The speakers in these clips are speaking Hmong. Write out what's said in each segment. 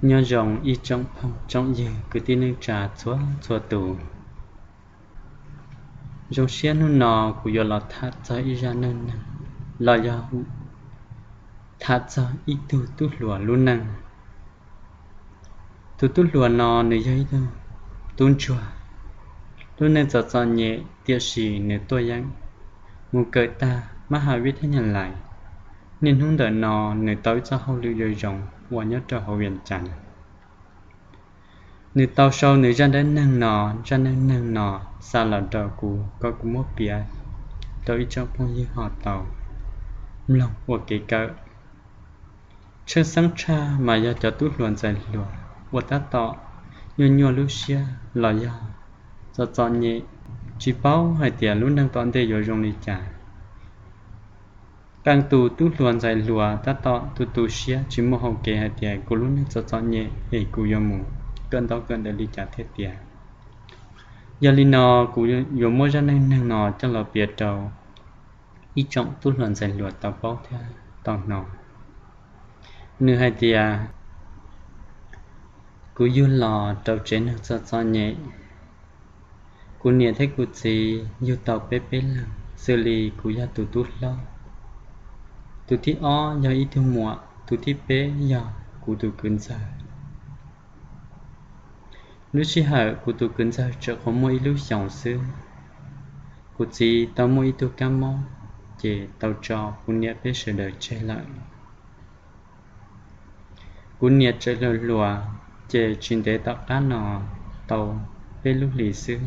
Nyob zoo ib tsoom phooj tsoom ywg kwv tij neej tsa txhua txhua tus. Zoo siab hnub no kuv yuav los tham txog ib zaj neej neeg, los yog tham txog ib tug tub hluas lub neej. Tus tub hluas no nws yog ib tug tub ntsuag, lub neej txom txom nyem tiam sis nws tuaj yeem mus kawm tag mab has vib thab nyas lais. Niaj hnub ntawm no nws tau ib txoj hauj lwm zoo zoo uas nyob rau hauv Vias Cas. Nws tau sau nws zaj dab neeg no, zaj neej neeg no xa los rau kuv kom kuv muab piav rau ib tsoom phooj ywg ho tau mloog ua kev kawm. Tshwj xeeb tshaj mas yog cov tub hluas ntxhais hluas uas tab tom nyuaj nyuaj lub siab los yog txom txom nyem, tsis paub hais tias lub neej tom ntej yuav zoo li cas. Qee tus tub hluas ntxhais hluas tab tom tu tu siab tsis muaj hau kev hais tias kuv lub neej txom txom nyem es kuv yuav mus kawm ntaub kawm ntawv li cas thiab tiag. Yog li no kuv yuav muab zaj neej neeg no coj los piav rau ib tsoom tub hluas ntxhais hluas tau paub thiab tau hnov. Nws hais tias, kuv yug los rau tsev neeg txom txom nyem. Kuv niam thiab kuv txiv yug tau peb peb leeg, xws li kuv yog tus tub hlob, tus thib ob yog ib tug muam, tus thib peb yog kuv tus kwv ntxawg. Lub sij hawm kuv tus kwv ntxawg tseem qhuav muaj ib lub xyoos xwb, kuv txiv tau muaj ib tug kab mob, ces tau tso kuv niam peb sawv daws tseg lawm. Kuv niam tseem hluas hluas, ces tsis ntev tom qab no tau peb lub hlis xwb,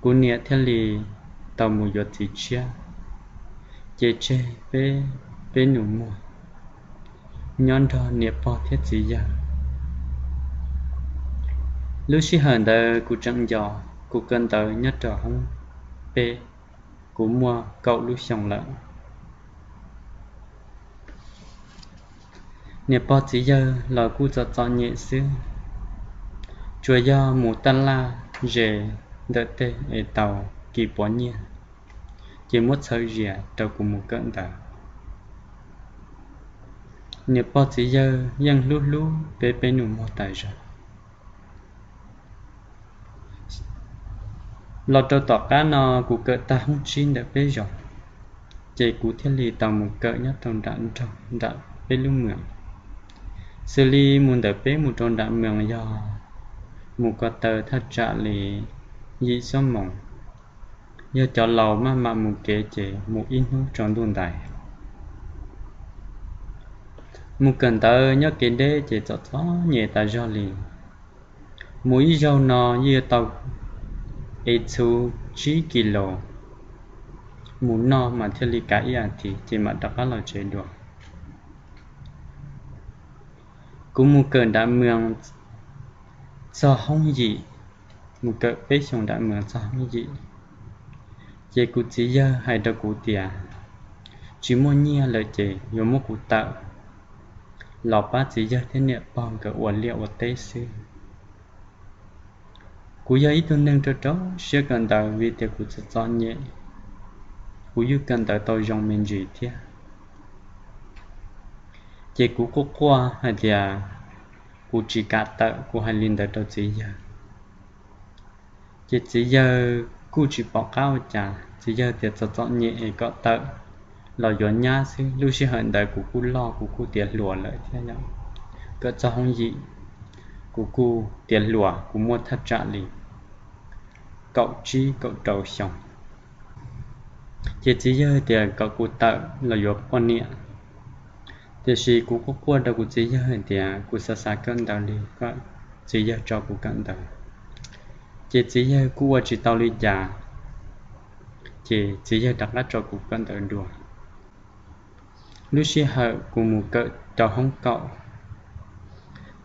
kuv niam thiaj li tau mus yuav txiv tshiab, ces tseg peb, peb nus muag nyob nrog niam pog thiab txiv yawg. Lub sij hawm ntawd kuv tseem nco, kuv kawm ntawv nyob rau hoob peb, kuv muaj kaum lub xyoo lawm. Niam pog txiv yawg los kuj txom txom nyem xwb, tsuas yog mus taj laj ze ntawm tej es tau kis puav nyiaj, ces muab txhawb zias rau kuv mus kawm ntawv. Niam pog txiv yawg yeej hlub hlub peb peb nus muag tas zog. Los rau tom qab no kuv kawm tag hoob tsib ntawm peb zos, ces kuv thiaj li tau mus kawm nyob rau nram nroog nram peb lub moos. Xws li mus ntawm peb mus rau nram moos yog mus ko taw thaj tsam li yim xuab moos, yog cov laus maj mam mus kev ces mus ib hnub tsaus ntuj ntais. Mus kawm ntawv nyob kev deb ces txom txom nyem tas zog li. Mus ib zaug no yeej yuav tau ev txhuv tsib kis los, mus noj mas thiaj li kav ib as thiv ces mam rov qab los tsev dua. Kuv mus kawm nram moos txog hoob yim, mus kawm peb xyoos nram moos txog hoob yim, ces kuv txiv yawg hais rau kuv tias tsis muaj nyiaj lawm ces yuav muab kuv tawm los pab txiv yawg thiab niam pog nkawd ua liaj ua teb xwb. Kuv yog ib tug neeg rau rau siab kawm ntawv vim tias kuv txom txom nyem, kuv yeej kawm ntawv tau zoo me ntsis thiab. Ces kuv quaj quaj hais tias kuv tsis kam tawm, kuv hais li ntawd rau txiv yawg. Ces txiv yawg kuj tsis pom qab ua cas, txiv yawg tias txom txom nyem es kom tawm los yuav nyab xwb. Lub sij hawm ntawd kuv kuj loj, kuv kuj tiav hluas lawm thiab, kawm txog hoob yim, kuv kuj tiav hluas, kuv muaj thaj tsam li kaum tsib kaum rau xyoo. Ces txiv yawg tias kom kuv tawm los yuav poj niam, tiam sis kuv quaj quaj rau kuv txiv yawg hais tias kuv xav xav kawm ntawv li, kom txiv yawg tso kuv kawm ntawv. Ces txiv yawg kuj ua tsis tau li cas, ces txiv yawg rov qab tso kuv kawm ntawv dua. Lub sij hawm kuv mus kawm rau hoob kaum,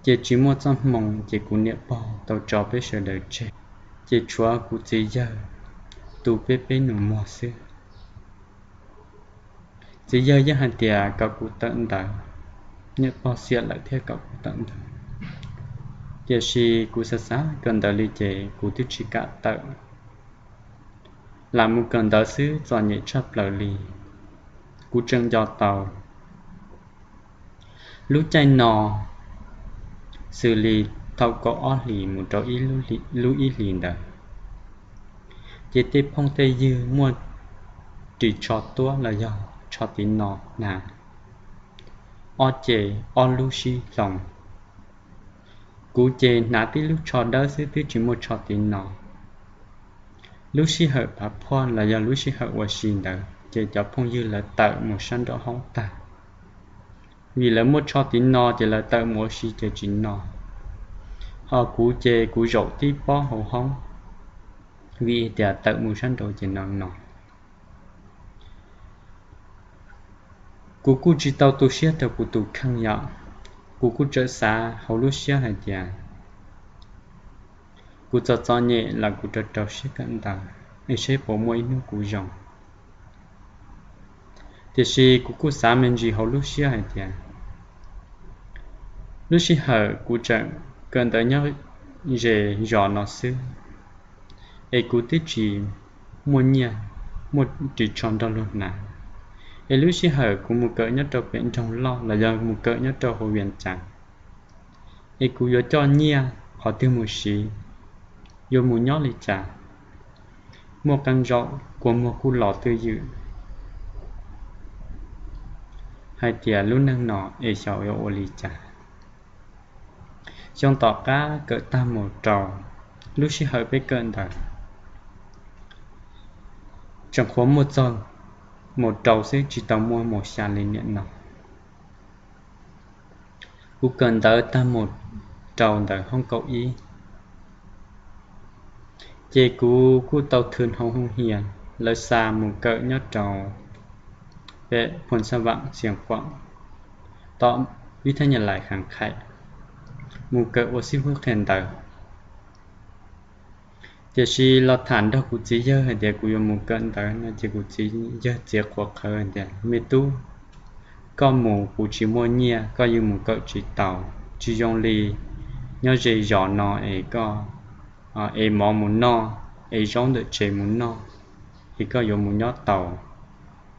ces tsis muaj txoj hmoo, ces kuv niam pog tau tso peb sawv daws tseg, ces tshuav kuv txiv yawg tu peb peb nus muag xwb. Txiv yawg yeej hais tias kom kuv tawm ntawv, niam pog xiam lawm thiaj kom kuv tawm ntawv, tiam sis kuv xav xav kawm ntawv li ces kuv twb tsis kam tawm. Lam mus kawm ntawv xwb txom nyem tshaj plaws li. Kuv tseem nco tau lub caij no xws li thaum kaum ob hlis mus rau ib lub ib hlis ntawd, ces tej phooj tej ywg muaj ris tsho tuab los yog tsho tiv no hnav ob ce ob lub sib hloov. Kuv ces hnav tib lub tsho dawb xwb, twb tsis muaj tsho tiv no. Lub sij hawm phav phuaj los yog lub sij hawm ua si ntawd ces cov phooj ywg lawv tawm mus sab nraum hoob tag, vim lawv muaj tsho tiv no ces lawv tawm mus ua si ces tsis no. Ho kuv ces kuv zaum tib pob hauv hoob, vim tias tawm mus sab nraud ces no no. Kuv kuj tsis tau tu siab rau kuv tus kheej yom, kuv kuj txawm xav hauv lub siab hais tias kuv txom txom nyem los kuv rau rau siab kawm ntawv es seb puas muaj ib hnub kuv zoo. Tiam sis kuv kuj xav me ntsis hauv lub siab hais tias lub sij hawm kuv tseem kawm ntawv nyob ze zos no xwb, es kuv twb tsis muaj nyiaj muaj ris tsho nrog luag hnav, es lub sij hawm kuv mus kawm nyob rau pem nroog loj los yog mus kawm nyob rau hauv Vias Cas, es kuv yuav coj nyiaj qhov twg mus siv, yuav mus nyob li cas, muaj qee zaum kua muag kuj los twj ywm hais tias lub neej no es xyov yuav ua li cas. Xyoo tom qab kawm tag mus rau, lub sij hawm peb kawm ntawv tseem qhuav muaj txog mus rau xwb, tsis tau muaj mus xya li niaj no. Kuv kawm ntawv tag mus rau ntawm hoob kaum ib, ces kuv kuj tau thwm hauv hoo hias, lawv xa mus kawm nyob rau pem Phoos Xab Vam Xias Khuam, tom vib thab nyas lais Khas Khais, mus kawm ua xib hwb qhia ntawv. Tiam sis los tham nrog kuv txiv yawg hais tias kuv yuav mus kawm ntawv no ces kuv txiv yawg txiav quav qhawv tias, me tub, koj mus kuv tsis muaj nyiaj, koj yeej mus kawm tsis tau. Tsis zoo li nyob ze zos no es koj ev mov mus noj, ev zaub ntawm tsev mus noj, es koj yuav mus nyob tau.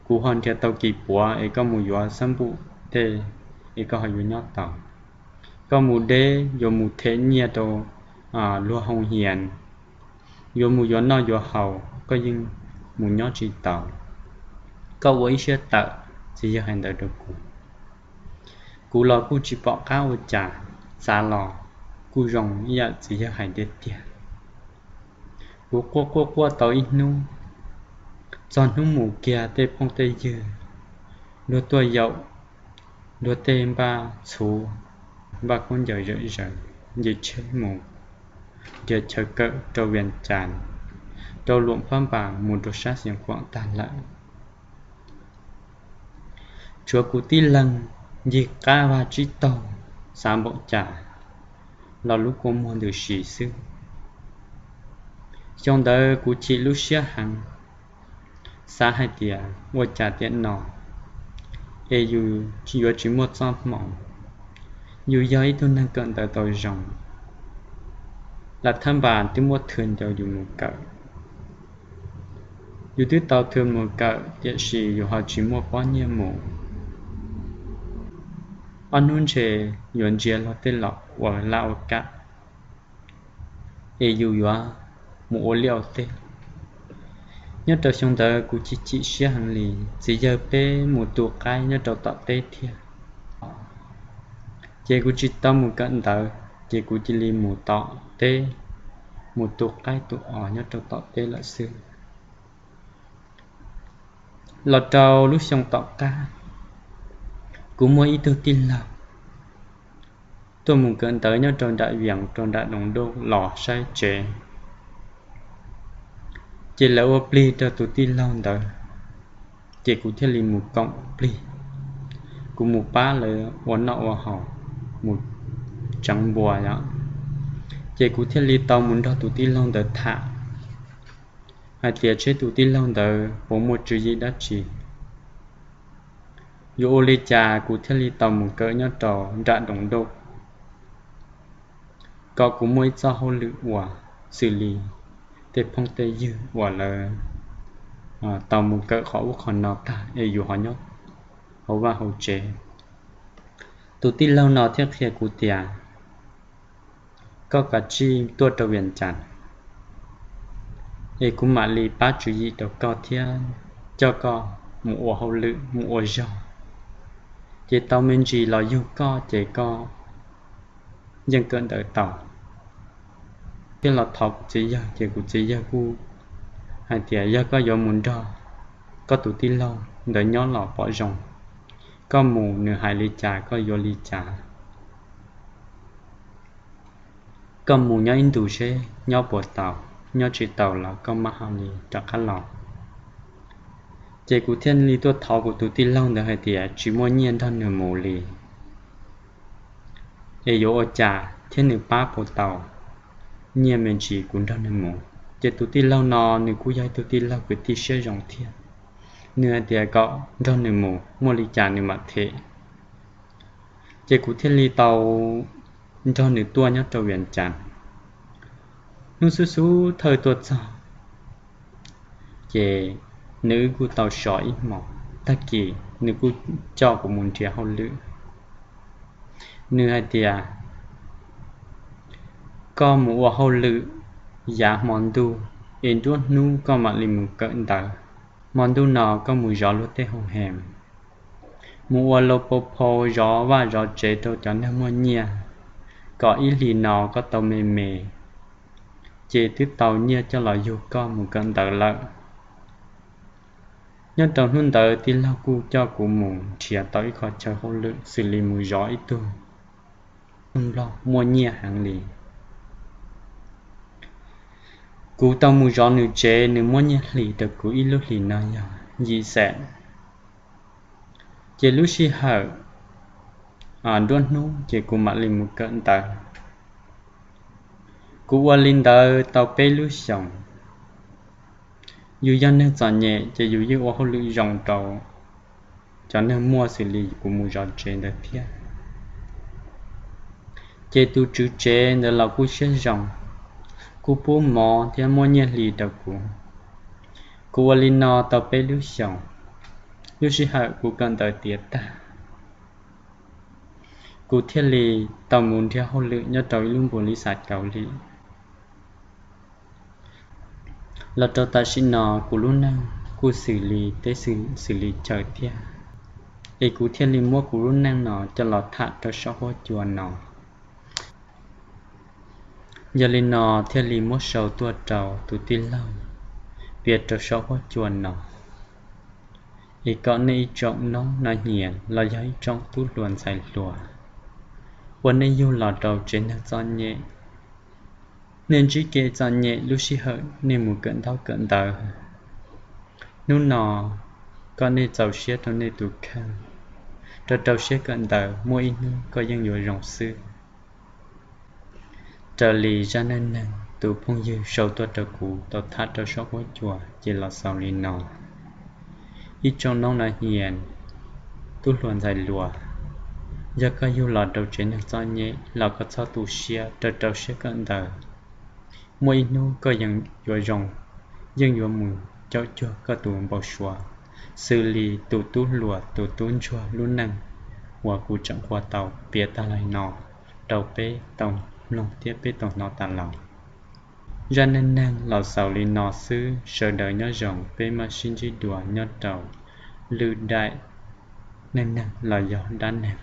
Kuv ho nrhiav tau kis puav es koj mus yuav xab npum tej es koj ho yuav nyob tau. Koj mus deb yuav mus them nyiaj rau luag hoo hias, yuav mus yuav noj yuav haus koj yeej mus nyob tsis tau. Koj ua ib siab tawm, txiv yawg hais ntawd rau kuv. Kuv los kuj tsis pom qab ua cas, xav los kuj zoo ib yam txiv yawg hais tiag tiag. Kuv quaj quaj quaj tau ib hnub, txog hnub mus kiag tej phooj tej ywg, luag tuaj yaum, luag tej npaj txhuv, npaj khaub ncaws zom zaws, nce tsheb mus nrhiav chaw kawm rau Vias Cas, rau Luam Phab Npas mus rau sab Xiav Khuam tag lawm. Tshuav kuv tib leeg ncig qab vaj tsib taug, xav npaum cas los lub kua muag ntws si xwb. Xyoo ntawd kuv chim lub siab heev, xav hais tias ua cas tiam no es yus yuav tsis muaj txoj hmoo, yus yog ib tug neeg kawm ntawv tau zoo, Luam Phab Npas twb muab thw ncaus yus mus kawm. Yus twb tau thw mus kawm tiam sis yus ho tsis muaj pob nyiaj mus. Ob hnub ntshe yuav ntsia luag tej los ua laj ua kam es yus yuav mus ua liaj ua teb. Nyob rau xyoo ntawd kuv chim chim siab heev li, txiv yawg peb mus tu qaib nyob rau tom teb thiab. Ces kuv tsis tau mus kawm ntawv, ces kuv cia li mus tom teb, mus tu qaib tu os nyob rau tom teb lawm xwb. Los rau lub xyoo tom qab, kuv muaj ib tug tij laug tuaj mus kawm ntawv nyob rau nram Vias, rau nram Doos Doj los saib tsev. Ces lawv ua plig rau tus tij laug ntawd, ces kuv thiaj li mus koom plig. Kuv mus pab lawv ua noj ua haus, mus tseev npua yom. Ces kuv thiaj li tau mus nrog tus tij laug ntawd tham hais tias seb tus tij laug ntawd puas muaj tswv yim dab tsi. Yuav ua li cas kuv thiaj li tau mus kawm nyob rau nram Doos Doj, kom kuv muaj ib txoj hauj lwm ua xws li tej phooj tej ywg uas lawv tau mus kawm qhov ub qhov no tag es yus ho nyob hauv vaj hauv tsev. Tus tij laug no thiaj qhia kuv tias koj kav tsij tuaj rau Vias Cas, es kuv mam li pab tswv yim rau koj thiab coj koj mus ua hauj lwm mus ua zog, ces tau me ntsis los yug koj ces koj yeej kawm ntawv tau. Thiab los thov kuv txiv yawg ces kuv txiv yawg kuj hais tias yog koj yuav mus nrog koj tus tij laug ntawd nyob los pom zoo, koj mus nws hais li cas koj yuav li cas. Koj mus nyob ib ntus seb nyob puas tau, nyob tsis tau los koj mam ho li rov qab los. Ces kuv thiaj li tuaj thov kuv tus tij laug ntawd hais tias tsis muaj nyiaj nrog nws mus li, es yuav ua cas thiab nws pab puas tau nyiaj me ntsis kuv nrog nws mus. Ces tus tij laug no nws kuj yog ib tug tij laug kwv tij siab zoo thiab, nws hais tias kom nrog nws mus muaj li cas nws mam them. Ces kuv thiaj li tau nrog nws tuaj nyob rau Vias Cas. Hnub xub xub thawj tuaj txog, ces nws wb kuj tau so ib hmos, tag kis nws kuj coj kuv mus nrhiav hauj lwm. Nws hais tias koj mus ua hauj lwm yav hmo ntuj, es nruab hnub koj mam li mus kawm ntawv. Hmo ntuj no koj mus zov luag tej hoo hees, mus ua lau pau phau zov vaj zov tsev rau cov neeg muaj nyiaj, kom ib hlis no koj tau me me, ces twb tau nyiaj coj los yug koj mus kawm ntawv lawm. Nyob rau hnub ntawd tij laug kuj coj kuv mus nrhiav tau ib qho chaw hauj lwm xws li mus zov ib tug nplog muaj nyiaj heev li. Kuv tau mus zov nws tsev, nws muab nyiaj hlis rau kuv ib lub hlis no yog yim xees. Ces lub sij hawm nruab hnub ces kuv mam li mus kawm ntawv. Kuv ua li ntawd tau peb lub xyoos. Yus yog neeg txom nyem ces yus yeej ua hauj lwm zoo rau cov neeg muaj xws li kuv mus zov tsev ntawd thiab. Ces tus tswv tsev ntawd los kuj siab zoo, kuj pub mov thiab muab nyiaj hli rau kuv. Kuv ua li no tau peb lub xyoos, lub sij hawm kuv kawm ntawv tiav tag, kuv thiaj li tau mus nrhiav hauj lwm nyob rau ib lub npus li xav kauv li. Los rau tam sim no kuv lub neej kuj xws li teb xws li chaw thiab, es kuv thiaj li muab kuv lub neej no coj los tham rau saum huab cua no. Yog li no thiaj li muab sau tuaj rau tus tij laug piav rau saum huab cua no, es kom nej ib tsoom noob no nyiam los yog ib tsoom tub hluas ntxhais hluas uas nej yug los rau tsev neeg txom nyem, nej ntsib kev txom nyem lub sij hawm nej mus kawm ntaub kawm ntawv. Hnub no kom nej txaus siab rau nej tus kheej, rau rau siab kawm ntawv, muaj ib hnub koj yeej yuav zoo xwb. Raws li zaj neej neeg tus phooj ywg sau tuaj rau kuv tau tham rau saum huab cua ces los xaus li no. Ib tsoom noob no nyiam, tub hluas ntxhais hluas, yog koj yug los rau tsev neeg txom nyem los koj txhob tu siab, rau rau siab kawm ntawv. Muaj ib hnub koj yeej yuav zoo, yeej yuav mus caum cuag koj tus npau suav, xws li tus tub hluas tus tub ntsuag lub neej uas kuv tseem qhuas tau piav tag li no rau peb tau mloog thiab peb tau hnov tas los. Zaj neej neeg los xaus li no xwb, sawv daws nyob zoo, peb mam sib ntsib dua nyob rau lwm daim neej neeg los yog dab neeg.